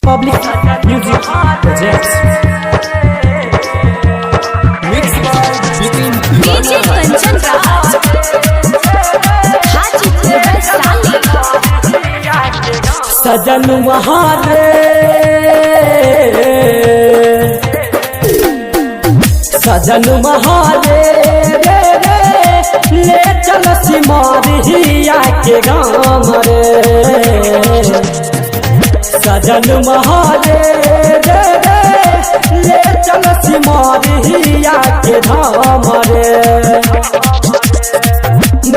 Public Music Projects. Mixed by Bipin DJ Tiwari. Kanchan Raj, Hajipur Vaishali. सजन वहाँ रे, सजन वहाँ रे रे रे, ले चल सिमरिया के गाम रे। सजन महारे रे रे, ले चल सिमरिया के धाम रे।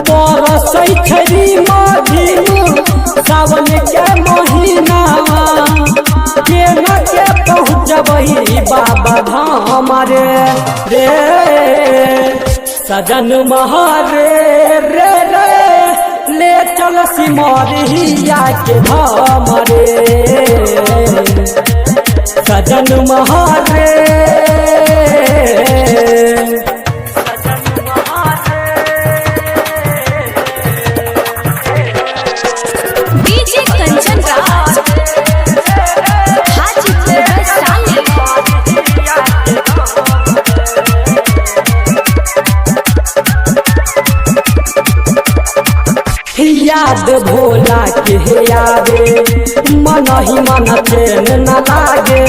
बरसै छरी मधीनु सावन के महीना, केना के पहुँचबही बाबा धाम रे रे। सजन महारे रे रे, ले चल सिमरिया के धाम रे। सजन महारे। डीजे कंचन राज, हाजीपुर वैशाली। याद भोला के यादे, मन ही मन चैन न लागे।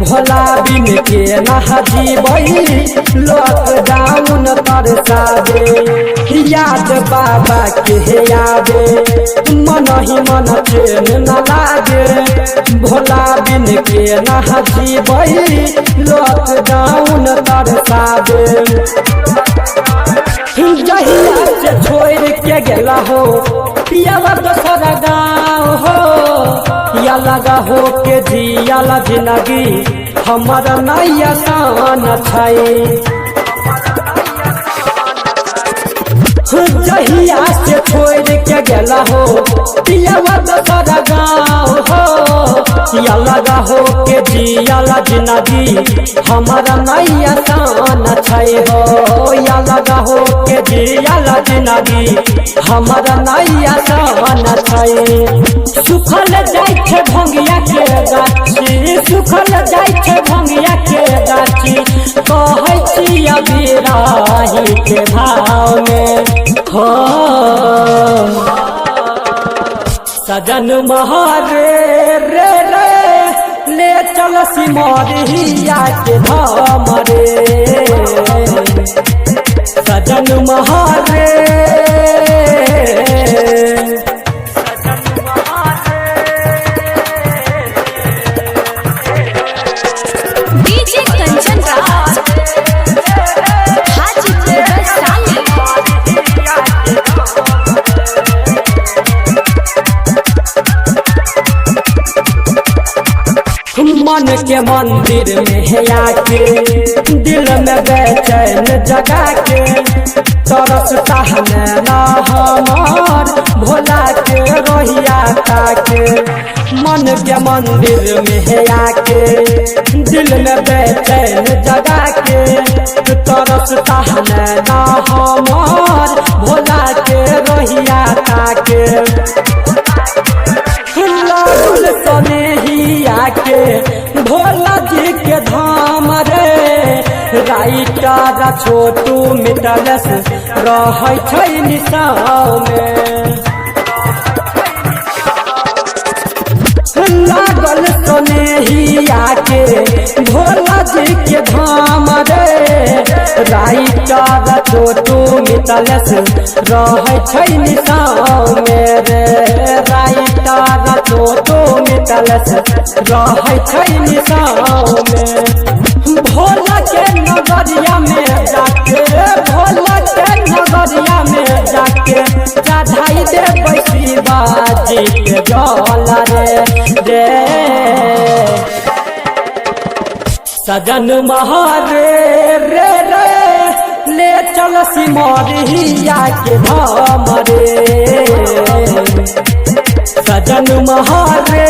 भोला बिन के न जीवई, लॉकडाउन तरसादे। याद बाबा के यादे, मन ही मन चैन न लागे। भोला बिन के न जीवई, लॉकडाउन तरसादे। जहिया से छोड़ के गेला हो पियावा दोसर गाँव हो, या लगा हो के जियाला जिंदगी हमर नहीं आसान छै। जहिया से छोड़ के गेला हो पियावा दोसर गाँव हो, या लगा हो के जियाला जिंदगी हमर नहीं आसान छै हो। या लगा हो के जियाला जिंदगी हमर नहीं आसान छै। सुखल जाइ छै भंगिया के गाछी, सुखल जाइ छै भंगिया के गाछी, कहै छी अबीराही के भाव में हो। सजन महारे रे रे, ले चल सिमरिया के धाम रे। सजन महारे। डीजे कंचन राज, हाजीपुर वैशाली। मन के मंदिर में है आके, दिल में बेचैन जगा के, तरसता है ना हमार भोला के रोहिया ताके। मन के मंदिर में है आके, दिल में बेचैन जगा के, तरसता है ना हमार भोला के रोहिया ताके। लागल सनेहिया के भोला जी के धाम रे। राइटर छोटू मिटलस रहै छै निशाव में। लागल सनेहिया के भोला जी के धाम रे। राइटर छोटू मिटलस रहै छै निशाव में रे। राइटर छोटू मिटलस रहै छै निशाव में। भोला के नगरिया में जाके, भोला के नगरिया में जाके, चढ़ाई दे शिवाजी के जल रे रे। सजन महारे रे रे, ले चल सिमरिया के धाम रे। सजन महारे।